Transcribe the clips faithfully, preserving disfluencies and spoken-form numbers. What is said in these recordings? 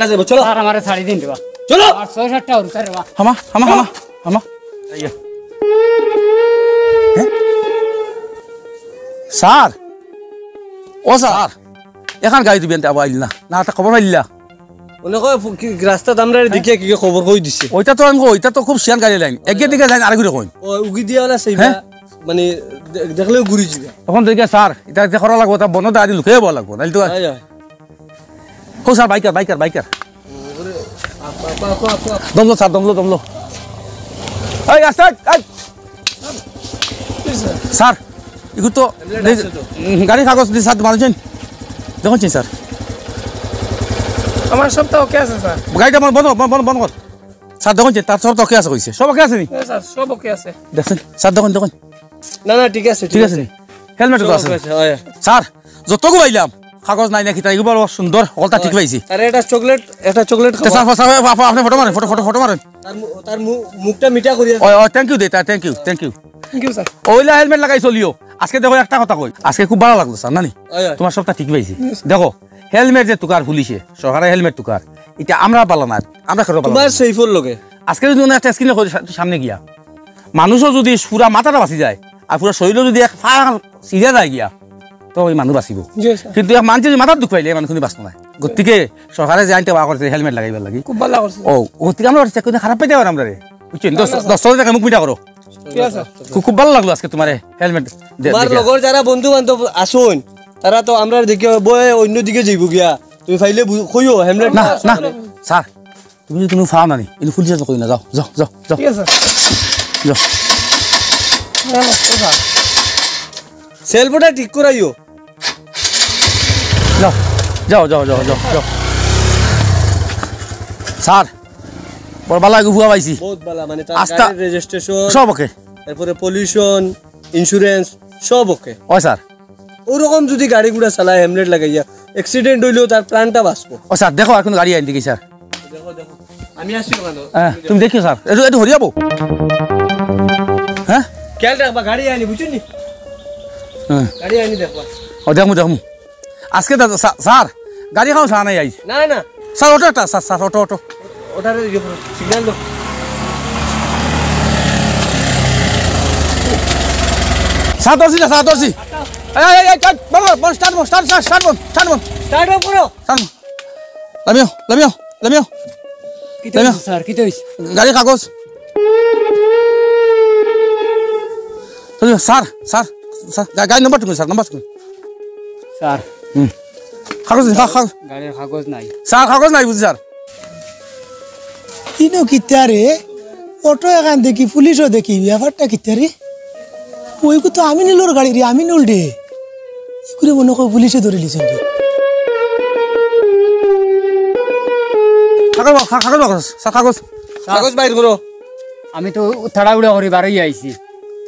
আচ্ছা, চলো। স্যার, আমারে ছাড়ি দিন রে বা। চলো। আমার ছয় সাতটা হুরুতা রে বা। হামা, হামা, হামা, হামা। এই যে। হ্যাঁ? স্যার, ও স্যার, এখান গাড়ি দিবেন, আবার আইল না। না, তা খবর পাইলা? মনে কয় ফু-, কি, রাস্তাত আমরা দেখিয়া কি কি খবর কই দিছে? ওইটা তো আমি কই, ওইটা তো খুব শিয়ান গাড়ি লাইন। একগিয়ে দিকে লাইন, আরেকগিয়ে কইন। ও, উগি দিয়া ওলা সেইবা, হ্যাঁ? মানে, দে-, দেখলেও ঘুরি যাবে। এখন দেখে স্যার, এটা যে করা লাগবো, তা বন্ধ দাঁড়িয়ে লুকিয়ে বলা লাগবো, নাইলে তো হয়, হয়। হো স্যার, বাইকার, বাইকার, বাইকার। দমলো স্যার, দমলো, দমলো। এই, আস্তে, এই। স্যার, এগুলো তো, উম, গাড়ির কাগজ দিয়ে স্যার মানছেন? দেখুন স্যার। আমার সব তো ওকে আছে, স্যার। গাড়িটা বন্ধ, বন্ধ, বন্ধ, বন্ধ কর। স্যার, দেখুন, তার সব তো ওকে আছে কইছে। সব ওকে আছে নি? হ্যাঁ, স্যার, সব ওকে আছে। দেখছেন? স্যার, দেখুন, দেখুন। না, না, ঠিক আছে, ঠিক আছে নি? হেলমেট তো সব আছে। ওকে আছে, হয়। স্যার, যতগু পাইলাম, কাগজ নাই না কিতা, এগুলো বড় সুন্দর, হকলতা ঠিক পাইছি। আরে, এটা চকলেট, এটা চকলেট তো খাওয়া। স্যার, স্যার, স্যার, আপনি ফটো মারেন, ফটো, ফটো, ফটো মারেন। তার মু-, তার মু-, মুখটা মিঠা করিয়া। ও, ও, thank you দে, তা, thank you, thank you। Thank you, sir. ওইলা হেলমেট লাগাই চলিও। আজকে দেখো একটা কথা কই, আজকে খুব ভালা লাগলো স্যার, নানি? অয়, অয়। তোমার সবটা ঠিক পাইছি। দেখো, হেলমেট যে তুকার পুলিশে, সরকারে হেলমেট তুকার, এটা আমরা পালা না, আমরা খেরো পালা তোমার না। সেইফর লগে। আজকে যদি কোনো একটা স্ক্রিনে কই সা-, সামনে গিয়া, মানুষও যদি পুরা মাথাটা বাঁচি যায়, আর পুরা শরীরও যদি এক ফাড় ছিঁড়া যায় গিয়া, তো ওই মানুষ বাঁচিব। জি, স্যার। কিন্তু এক মানুষ যদি মাথার দুখ পাইলে, এই মানুষ কিন্তু বাঁচবো না। গতিকে সরকারে যে আইনটা বার করছে, হেলমেট লাগাইবার লাগি। খুব ভালা করছে। ও, গতিকে আমরা চেক করতে খারাপ পাইতে পারে আমরা রে। বুঝছেন? না, দশ, না, স্যার। দশ টাকা মুখ মিঠা করো। ঠিক আছে। খুব, খুব ভালা লাগলো আজকে তোমার এই হেলমেট দে-, তোমার দেখে। লগর যারা বন্ধু বান্ধব আছইন, তারা তো আমরা দেখি বয়ে অন্য দিকে যাইব গিয়া। তুমি পাইলে বু-, কইও হেলমেট না, না, না। স্যার, তুমি যদি তুমি ফাও না নি, ইনি পুলিশে তো কই না, যাও, যাও, যাও, যাও। ঠিক আছে। যাও। হ্যাঁ, ও স্যার। সেলফোটা ঠিক করাইও। যাও, যাও, যাও, যাও, যাও, যাও। স্যার, বড় ভালা এগু ফুয়া পাইছি। বহুত ভালা, মানে তার আস্তা গাড়ির রেজিস্ট্রেশন, সব ওকে। এরপরে পলিউশন, ইন্স্যুরেন্স, সব ওকে। ওই স্যার। ওরকম যদি গাড়ি ঘোড়া চালায় হেলমেট লাগাইয়া, অ্যাক্সিডেন্ট হইলেও তার প্রাণটা বাঁচবো। ও স্যার, দেখো আর কোনো গাড়ি আইন দেখি স্যার। দেখো, দেখো। আমি আসি ওখানে। হ্যাঁ, তুমি দেখিও স্যার, একটু, একটু হরিয়াবো। হ্যাঁ? খেয়াল রাখবা, গাড়ি আইনি, বুঝছো নি? হ্যাঁ। গাড়ি আইনি দেখবা। ও, দেখমু, দেখমু। আজকে তো স্যার, স্যার, গাড়ি খাও স্যার নাই আইস। না, না। স্যার, অটো একটা, স্যার, স্যার, অটো, অটো। ওটারে ইয়ে করো, সিগন্যাল দাও। স্যার, ধরছি না, স্যার, ধরছি। এই, এই, এই, এই, বন্ধ কর, বন্ধ, স্টার্ট বন্ধ, স্টার্ট, স্টার্ট, স্টার্ট বন্ধ, স্টার্ট বন্ধ। স্টার্ট অফ করো। স্যার, লামিও, লামিও, লামিও। কিতা অইছে, স্যার? কিতা অইছে? গাড়ির কাগজ। লামিও, স্যার, স্যার, স্যার, গা-, গাড়ির নম্বর টুকুন, স্যার, নম্বর টুকুন। স্যার। হুম। কাগজ দিন, কা-, কাগজ। গাড়ির কাগজ নাই। স্যার, কাগজ নাই বুঝি, স্যার। ইনো কিতা রে? অটো এখান দেখি, পুলিশও দেখি, ব্যাপারটা কিতা রে? ওইগু তো আমিনুলর গাড়ি রে, আমিনুল রে। ইগুরে মনে কয় পুলিশে ধরি লিছেন রে। কাগজ, কা-, কাগজ, কাগজ, স্যার, কাগজ। কাগজ বাইর করো। আমি তো তাড়াহুড়া করি বারই আইছি।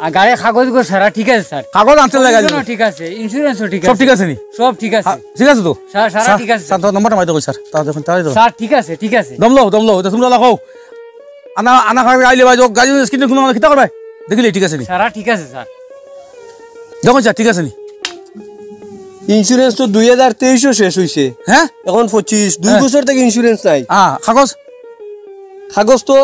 আর গাড়ির কাগজগু সারা ঠিক আছে, স্যার। কাগজ আনতে লাগা পলিউশনও যাবে। ঠিক আছে, ইন্স্যুরেন্সও ঠিক সব আছে। ঠিক আছে নি? সব ঠিক আছে। হ্যাঁ, ঠিক আছে তো? স্যার, সারা স্যার, ঠিক আছে। স্যার, তো নম্বরটা মাইতো কই, স্যার। তাড়াতাড়ি দেখুন, তাড়াতাড়ি দেখুন। স্যার, ঠিক আছে, ঠিক আছে। দমলো, দমলো, এটা তোমরা লাগাও। আনা, আনা খাবে আইলে ভাই, গাড়ি স্ক্রিনে কোনো কিতা করবে? দেখিলে ঠিক আছে নি? সারা ঠিক আছে, স্যার। দেখুন, স্যার, ঠিক আছে নি? ইন্স্যুরেন্স তো দুই হাজার তেইশও শেষ হইছে। হ্যাঁ? এখন পঁচিশ, দুই হ্যাঁ। বছর থেকে ইন্স্যুরেন্স নাই। হ্যাঁ, কাগজ? কাগজ তো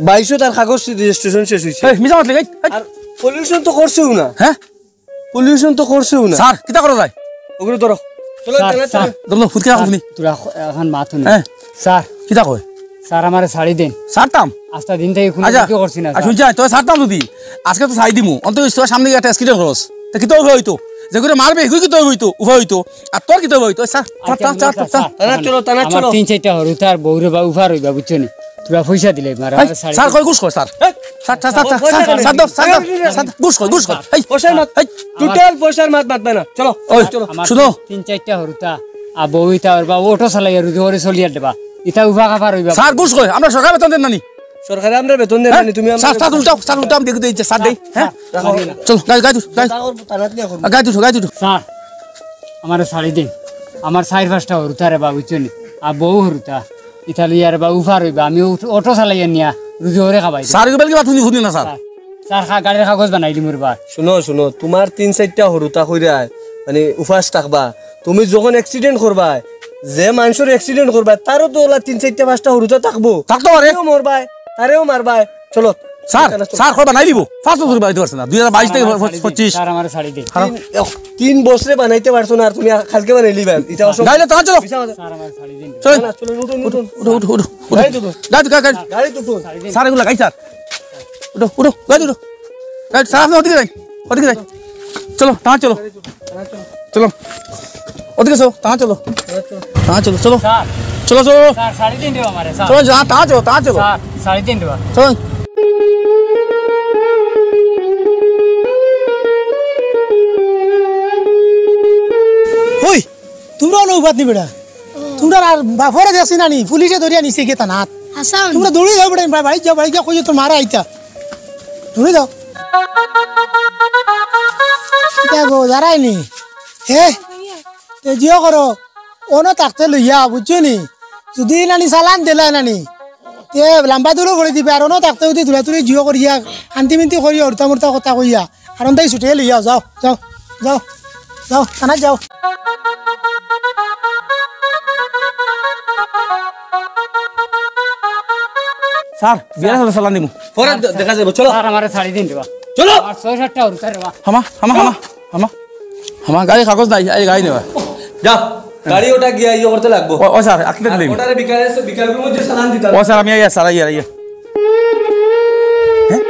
বাইশও তার কাগজ রেজিস্ট্রেশন শেষ হইছে। এই, মিছা মাতলে, এই, এই। আর পলিউশন তো করছেও না। হ্যাঁ? পলিউশন তো করছেও না। স্যার, কিতা করা যায়? ওগুলো ধরো। চলো, স্যার, চলো, স্যার। চলো। দমলো, ফুটকে রাখো তুমি। তোরা এখন মাত হুনি। হ্যাঁ। স্যার। কিতা কয়? স্যার, আমারে ছাড়ি দেন। ছাড়তাম? আস্তা দিন থেকে কোনো আচ্ছা, কিছু করছি না, আর স্যার। শুনছি, তোরা ছাড়তাম যদি, আজকে তো ছাড়ি দিমু। অন্তত তোরা সামনে গিয়ে একটা অ্যাক্সিডেন্ট করস। তা কিতা উপায় হইতো? যে করে মারবে, এগুই কিতা হইতো? উপায় হইতো। আর তোর কিতা উপায় হইতো? স্যার, আচ্ছা, স্যার, স্যার, স্যার, স্যার। তারা চলো, তারা আমার চলো। তিন চারটা হুরুতা আর বউরে বা উফা রইবা, বুঝছো নি? তোরা পয়সা দিলে, মারা এই, আমার ছাড়ি স্যার, দেন। কই ঘুষ কয়, স্যার? এই, স্যার, স্যার, স্যার, পয়সা স্যার, দেন। স্যার, দাও, স্যার, দাও, এই, স্যার, দাও, ঘুষ কয়, ঘুষ কয়। এই, পয়সার মাত, এই, আমার টোটাল পয়সার মাত মাতবে না। চলো, ওই, চলো। আমার শুনো। তিন চারটা হুরুতা, আর বউ ইতা ওর বা অটো চালাই আর রুজি করে চলিয়ার দেবা। ইতা উফা কাফা রইবা। স্যার, ঘুষ কয়, আমরা সরকার বেতন দেন না নি? সরকারে আমরা বেতন দেন না নি, হ্যাঁ? তুমি আমরা স্যার, স্যার, উল্টাও, স্যার, উল্টাও, আমি দেখি দিই, স্যার, দেই, হ্যাঁ? রাখো। চলো, গাড়ি, গাড়ি উঠো, গাড়ি। গাড়ি উঠো, গাড়ি উঠো। স্যার, আমারে ছাড়ি দিন। আমার চাইর পাঁচটা হুরুতা রে বা, বুঝছো নি? আর বউ হুরুতা। ইতা লইয়া রে বা উফা রইবা। আমি অটো, অটো চালাইয়া নিয়া রুজি করে খাবাই। স্যার, কি বলকি বাত হুনি, হুনি না, স্যার। স্যার, স্যার, খা-, গাড়ির কাগজ বানাই দিমু রে বা। শুনো, শুনো, তোমার তিন চারটা হুরুতা কইরা, মানে, উপাস থাকবা। তুমি যখন অ্যাক্সিডেন্ট করবা, যে মানষর accident করবায়, তারও তো অলা তিন চাইরটা পাঁচটা হুরুতা থাকবো। থাকতো পারে। তারেও মরবায়, তারেও মারবায়। চলো। স্যার, না, না, চলো। স্যার, কয় বানাই লিবো? পাঁচ বছর বানাইতে পারছে না। দুই হাজার বাইশ থেকে স্যার, আমার ছাড়ি দিন। পঁচিশ। স্যার, আমার ছাড়ি দিন। খারাপ। তিন, তিন বছরে বানাইতে পারছো না, আর তুমি কালকে বানাই লিবা। ইটা অসম্ভব। গাড়ি লও, তাড়াতাড়ি চলো। মিছা কথা। স্যার, আমার ছাড়ি দিন। চলো। না, না, চলো, উঠো, উঠো, উঠো। উঠো, উঠো, উঠো, উঠো। গাড়ি তুলো। গাড়ি, গাড়ি, গাড়ি। গাড়ি তুলো। স্যার, এগুলা গাই স্যার। উঠো, উঠো, গাড়ি উঠো। গাড়ি, স্যার, আপনি ওদিকে যাই, ওদিকে যাই। চলো, তাড়াতাড়ি চলো। চলো। ওদিকে চলো, তাড়াতাড়ি চলো। তাড়াতাড়ি চলো, চলো। স্যার। চলো, চলো। স্যার, ছাড়ি দিন রে আমারে, স্যার। চলো, যা, তাড়াতাড়ি চলো, তাড়াতাড়ি চলো। স্যার, ছাড়ি দিন রে। চলো। ওই, তুমরা অনো উবাত নি বেটা। তুমরার বাফরে দেখছি না নি, পুলিশে ধরিয়া নিছে গিয়া থানাত। হাছাউ নি? তুমরা দৌড়ি যাও বেটা, বা-, বাড়িত যাও, বাড়িত গিয়া কইও তোর মারে আইতা। দৌড়ি যাও। ইতা গো, দাঁড়ায় নি। হে? তে জিও করো। অনো থাকতে লইয়া, বুঝছো নি? যুদি নানি চালান দিলা নানি, তে লাম্বা দূরও করি দিবা, আর অনো থাকতে যুদি দৌড়াদৌড়ি জিও করিয়া, আন্তি মিন্তি করিয়া, উড়তা মুড়তা কথা কইয়া, আর অন্তাই ছুটিয়া লইয়া যাও, যাও, যাও, যাও, থানাত যাও। স্যার, বিয়ার সাথে চালান দিমু। পরে দে-, দেখা যাইবো, চলো। স্যার, আমারে ছাড়ি দিন রে বা। চলো। আমার ছয় সাতটা হুরুতা রে বা। হামা, হামা, হামা, হামা। হামা, গাড়ি কাগজ নাই, এই গাড়ি নেবা। যাও, গাড়ি ওটা গিয়া ইয়ে করতে লাগবো। ও, ও স্যার, আটকে আর দিন। ওটারে বিকালে এসে, বিকালের মধ্যে চালান দিতে হবে। ও স্যার, আমি আইয়া, স্যার, আইয়া, আইয়া। হ্যাঁ?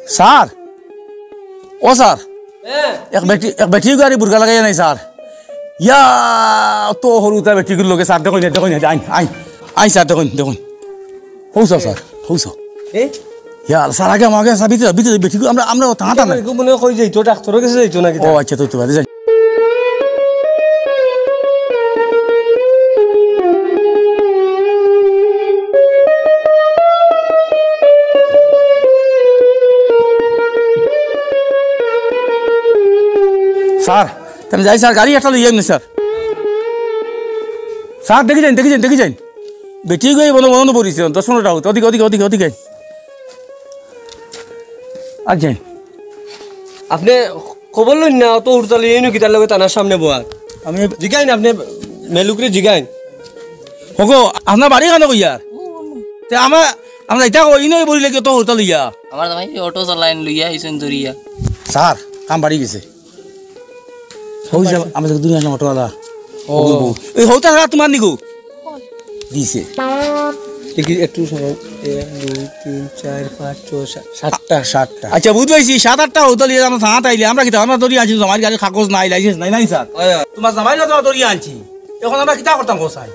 স্যার, ও স্যার, হ্যাঁ। এক বেটি, এক বেটি গাড়ি বুরকা লাগাইয়া নাই স্যার। ইয়া, তো হুরুতা বেটিগুর লগে স্যার, দেখইন, দেখইন, আইন, আইন, আইন স্যার, দেখইন, দেখইন। হৌ চাও স্যার, হৌ চাও। এ? ইয়া, স্যার, আগে আমাকে স্যার, ভিতরে, ভিতরে বেটিগুর, আমরা, আমরা থানা থানা। এগুর মনে হয় কই যাইতো, ডাক্তারর গেছে যাইতো নাকি? ও আচ্ছা, তো, তো, বাদে যাই। স্যার, তে আমি যাই স্যার, গাড়ি একটা লইয়া আইন স্যার। স্যার, দেখি যাইন, দেখি যাইন, দেখি যাইন। বেটি গই বন্ধ, বন্ধ পড়িছে, দশ পনেরোটা হতো, ওদিকে, ওদিকে, ওদিকে, ওদিকে। আর যাইন। আপনে খবর লইন না, অত হুরুতা লইয়া ইনো কিতার লগে থানার সামনে বওয়ার? আমি জিগাইন, আপনে মেলুকরে জিগাইন। হগো, আপনার বাড়ি কানো কইয়ার? তে আমরা, আমরা ইতা কই, ইনো বলি লাগি অত হুরুতা লইয়া। আমার জামাই অটো চালাইন লইয়া আইছইন ধরিয়া। স্যার, কাম বাড়ি গেছে। হৌ যে, আমি তো দুনিয়া না অটোওয়ালা। ও। এই হৌতা হারা তোমার নিগো? দিছে। দেখি একটু সময়। এক, দুই, তিন, চার, পাঁচ, ছয়, সাত, সাতটা। সাতটা। আচ্ছা, বুঝ পাইছি, সাত আটটা হৌতা লইয়া আমরা থানাত আইলে, আমরা কিতা, আমরা ধরি আনছি, আমার গাড়ির কাগজ নাই, লাইসেন্স নাই, নাই স্যার। হয়, হয়। তোমার জামাই না তোমার ধরি আনছি। এখন আমরা কিতা করতাম, কও চাই?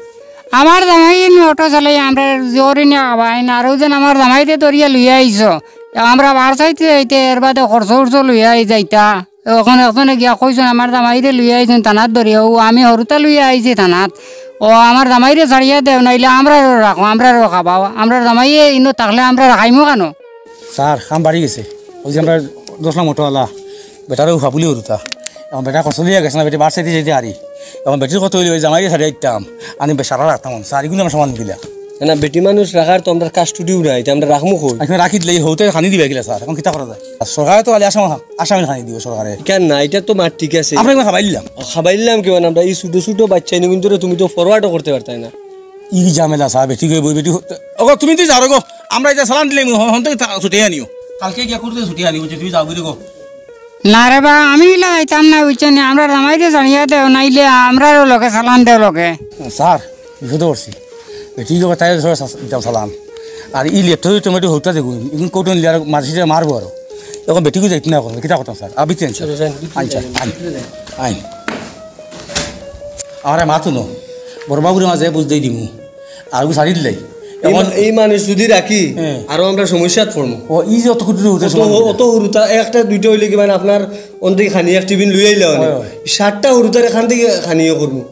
আমার জামাই এমনি অটো চালাই, আমরা জোরে নিয়ে খাবাই না, আর ওই দিন আমার জামাইরে ধরিয়া লইয়া আইছো। আমরা বার চাইতে চাইতে এর বাদে খরচ উরচ লইয়া আই যাইতা। অখন একজনে গিয়া কইছইন, "আমার জামাইরে লইয়া আইছইন থানাত ধরিয়া, ও আমি হুরুতা লইয়া আইছি থানাত। ও আমার জামাইরে ছাড়িয়া দেও, নাইলে আমরারেও রাখো, আমরারেও খাবাও।" আমরার জামাইয়ে ইনো থাকলে আমরারে খাইমু কানো? স্যার, কাম বাড়ি গেছে। ওই যে আমরা দশ লাখ অটোওয়ালা, বেটারে উফা বুলি হুরুতা। এখন বেটা কষ্ট দিয়া গেছে না, বেটি বার চাইতে চাইতে হারি। এখন বেটির কথা অইলে ওই জামাইরে ছাড়িয়া দিতাম, আমি বেচারা রাখতাম, স্যার, ইগুন আমার সমান দিলা। না, বেটি মানুষ রাখার তো আমরার কাস্টডিও নাই, ইতা আমরা রাখমু কই? এখন রাখি দিলে এই হৌতে খানি দিবা কিলা স্যার, এখন কিতা করা যায়? আর সরকারে তো খালি আসাম-, আসামির খানি দিব সরকারে। কেন না, ইটা তো মাত ঠিক আছে। আমরা এগুলো খাবাইলাম। খাবাইলাম কি মানে, আমরা এই ছোট ছোট বাচ্চা ইনো কিন্তু তুমি তো ফরওয়ার্ডও করতে পারতায় না। ই ঝামেলা স্যার, বেটি গই বই বেটি হ-, ওগো তুমি তো যাও গো, আমরা ইটা চালান দিলে হন, হন থেকে তা-, ছুটি আনিও। কালকে গিয়া করতে ছুটি আনিও, যে তুমি যাও গো। না রে বা, আমি ইলা যাইতাম না, বুঝছো নি? আমরার জামাইরে জানিয়া দেও, নাইলে আমরারও লগে চালান দেও লগে। স্যার, বিপদে পড়ছি। বেটি গো তাই ধরে সা-, দিতাম চালান। আর ই লেট হয়ে টমেটো হউতা দেখুন, ইগুন কৌটন লিয়ার মারসিটা মারবো আরো। এখন বেটি গো যাইতে না করবে, কিতা করতাম স্যার? আবিতে আনছি। চলো, যাই, আনছি, যাই, আন। যাই। আইন। আমারে মাতু ন। বড় বাবুরে মাঝে বুঝ দেই দিমু। আর ওগু ছাড়ি দিলাই। এই এখন মা-, এই মানুষ যদি রাখি, হ্যাঁ। আরো আমরা সমস্যাত পড়মু। ও, ই যে অত কুটুরি হতে অত সময় হ-, দিলে। অত হুরুতা, একটা দুইটা হইলে কি মানে আপনার অন থেকে খানি এক টিফিন লই আইলা অনে। হয়, হয়। সাতটা হুরুতার এখান থেকে খানিও করমু।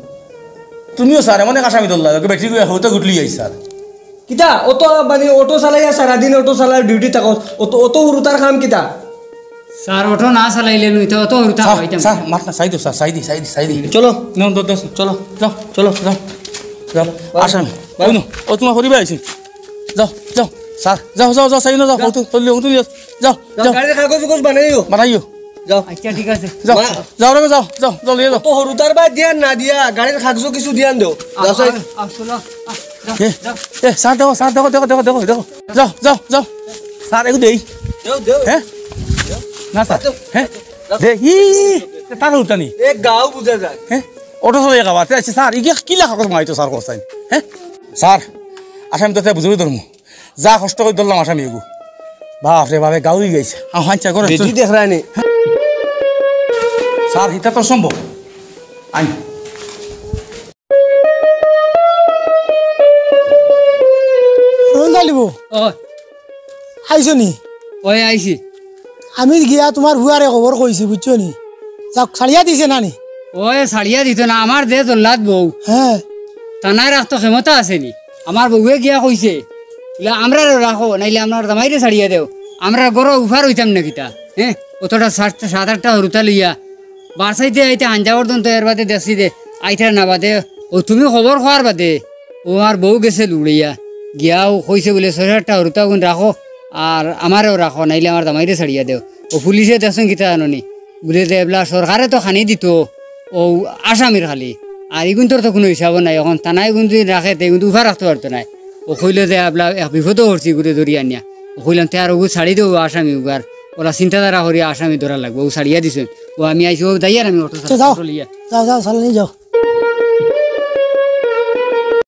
তুমিও স্যার, এমন এক আসামি ধরলা, ওকে বেটি হতে গুটলি যাই স্যার। কিতা? অত মানে অটো চালাইয়া সারাদিন অটো চালাইয়া ডিউটি থাকো, অত, অত হুরুতার কাম কিতা? স্যার, অটো না চালাইলে নই তো অত হুরুতা স্যার, হইতাম। স্যার, মাত না, সাইডো, স্যার, সাইডি, সাইডি, সাইডি। চলো। না, দো, দো, চলো, যাও, চলো, যাও, যাও। বাই। আসামি, বাই। ওই নো, ও তোমার পরিবার আইছে। যাও, যাও, স্যার, যাও, যাও, যাও, সাইডো যাও, যাও। ও তো, চললি, ও তুমি যাও, যাও, যাও, যাও। গাড়ির কাগজ উগজ বানাইও। বানাইও। যাও। আচ্ছা, ঠিক আছে। যাও, মা- যাও রে, যাও, যাও, যাও, লইয়া যাও। তো হুরুতার বায় দিয়ান না দিয়া, গাড়ির কাগজো কিছু দিয়ান দেও। আও, যাও, আও, চলো, আও, যাও, এ, যাও। এ, স্যার, দেখো, স্যার, দেখো, দেখো, দেখো, দেখো, দেখো। যাও, যাও, যাও। স্যার, এগু দেই। দেও, দেও। হ্যাঁ? না, স্যার। হ্যাঁ? দে, ই, এ, তার হুরুতা নি। এ, গাও বুঝা যায়। হ্যাঁ? অটো চলে গাওয়া। আচ্ছা, স্যার, ইগে কিলা কাগজ মাইতো স্যার করছেন? হ্যাঁ? স্যার, আসামি তো বুঝবি ধর্ম। যা কষ্ট করি ধরলাম আসামি এগু। বাপ রে বাপে গাউরি গেছে। আ, হাঞ্চা করে। বেটি দেখ রায় নি। স্যার, হিতা তো সম্ভব। আইন। রোহন আলী বউ, ও। আইছো নি? ওই আইছি। আমি গিয়া তুমার ফুয়ারে খবর কইছি, বুঝছো নি? যাক, ছাড়িয়া দিছে না নি? ওই ছাড়িয়া দিত না, আমার যে জল্লাদ বউ। হ্যাঁ। তানায় রাখতো ক্ষমতা আছে নি? আমার বউয়ে গিয়া কইছে, বুলে, "আমরারে রাখো, নাইলে আমরার জামাইরে ছাড়িয়া দেও। আমরা ঘরো উফার অইতাম না কিতা?" হ্যাঁ? অতটা সাত, সাত আটটা হুরুতা লইয়া বারসাইতে আইতে হাঞ্জা পর্যন্ত এর বাদে দেখছি যে আইতার না বাদে, ও তুমি খবর কওয়ার বাদে ও আর বউ গেছে লুড়িয়া গিয়া ও কইছে বুলে, "ছয় সাতটা হুরুতা গুন রাখো, আর আমারেও রাখো, নাইলে আমার জামাইরে ছাড়িয়া দেও।" ও পুলিশে দেখছইন কিতা জানো নি? বুলে যে এবলা সরকারে তো খানি দিত, ও আসামির খালি। আর ইগুনতর তো কুনু হিসাবও নাই। অখন তানায় ইগুন যদি রাখে, তে ইগুন তো উফা রাখতো পারতো নায়। ও কইলো যে, "এবলা এক বিপদো পড়ছি, ইগুরে ধরি আনিয়া।" ও কইলাম, "তে আর ওগু ছাড়ি দেও, আসামি উগার।" ওলা চিন্তাধারা করি আসামি ধরা লাগবো। ও ছাড়িয়া দিছইন। ও আমি আইছি, ও যাই আর আমি অটো তো যাও। অটো লইয়া। যাও, যাও, চালানি যাও।